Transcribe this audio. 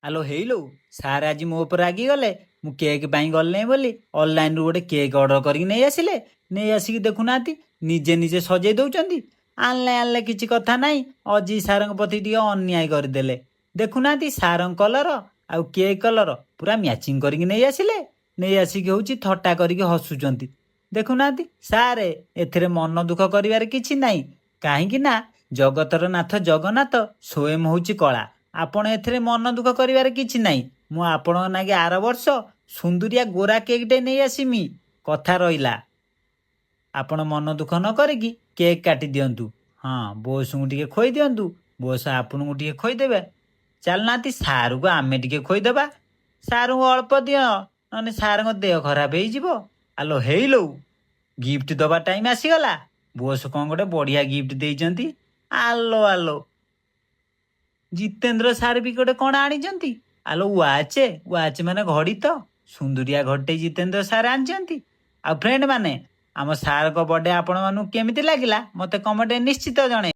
ଆଲୋ ହେଇଲୋ, ସାର୍ ଆଜି ମୋ ଉପରେ ରାଗିଗଲେ। ମୁଁ କେକ୍ ପାଇଁ ଗଲି ନାହିଁ ବୋଲି ଅନଲାଇନରୁ ଗୋଟେ କେକ୍ ଅର୍ଡ଼ର କରିକି ନେଇ ଆସିଲେ। ନେଇ ଆସିକି ଦେଖୁନାହାନ୍ତି, ନିଜେ ନିଜେ ସଜେଇ ଦେଉଛନ୍ତି। ଆଣିଲେ ଆଣିଲେ କିଛି କଥା ନାହିଁ, ଅଜିତ ସାରଙ୍କ ପ୍ରତି ଟିକେ ଅନ୍ୟାୟ କରିଦେଲେ। ଦେଖୁନାହାନ୍ତି, ସାରଙ୍କ କଲର ଆଉ କେକ୍ କଲର ପୁରା ମ୍ୟାଚିଂ କରିକି ନେଇ ଆସିଲେ। ନେଇ ଆସିକି ହେଉଛି ଥଟ୍ଟା କରିକି ହସୁଛନ୍ତି। ଦେଖୁନାହାନ୍ତି ସାରେ, ଏଥିରେ ମନ ଦୁଃଖ କରିବାର କିଛି ନାହିଁ, କାହିଁକି ନା ଜଗତର ନାଥ ଜଗନ୍ନାଥ ସ୍ୱୟଂ ହେଉଛି କଳା। ଆପଣ ଏଥିରେ ମନ ଦୁଃଖ କରିବାର କିଛି ନାହିଁ। ମୁଁ ଆପଣଙ୍କ ନାଗି ଆର ବର୍ଷ ସୁନ୍ଦୁରିଆ ଗୋରା କେକ୍ଟେ ନେଇ ଆସିମି, କଥା ରହିଲା। ଆପଣ ମନ ଦୁଃଖ ନ କରିକି କେକ୍ କାଟି ଦିଅନ୍ତୁ। ହଁ, ବୋସଙ୍କୁ ଟିକେ ଖୋଇ ଦିଅନ୍ତୁ, ବୋସ ଆପଣଙ୍କୁ ଟିକେ ଖୋଇଦେବେ। ଚାଲୁନାହାନ୍ତି, ସାରୁକୁ ଆମେ ଟିକେ ଖୋଇଦେବା। ସାରୁଙ୍କୁ ଅଳ୍ପ ଦିଅ, ନହେଲେ ସାରଙ୍କ ଦେହ ଖରାପ ହେଇଯିବ। ଆଲୋ ହେଇଲୋ, ଗିଫ୍ଟ ଦବା ଟାଇମ୍ ଆସିଗଲା। ବୋସ କ'ଣ ଗୋଟେ ବଢିଆ ଗିଫ୍ଟ ଦେଇଛନ୍ତି। ଆଲୋ ଆଲୋ, ଜିତେନ୍ଦ୍ର ସାର୍ ବି ଗୋଟେ କ'ଣ ଆଣିଛନ୍ତି। ଆଲୋ, ୱାଚ୍! ୱାଚ୍ ମାନେ ଘଡ଼ି ତ? ସୁନ୍ଦୁରିଆ ଘଡ଼ିଟେ ଜିତେନ୍ଦ୍ର ସାର୍ ଆଣିଛନ୍ତି। ଆଉ ଫ୍ରେଣ୍ଡ ମାନେ, ଆମ ସାର୍ଙ୍କ ବର୍ଥଡେ ଆପଣମାନଙ୍କୁ କେମିତି ଲାଗିଲା, ମୋତେ କମେଣ୍ଟରେ ନିଶ୍ଚିତ ଜଣେ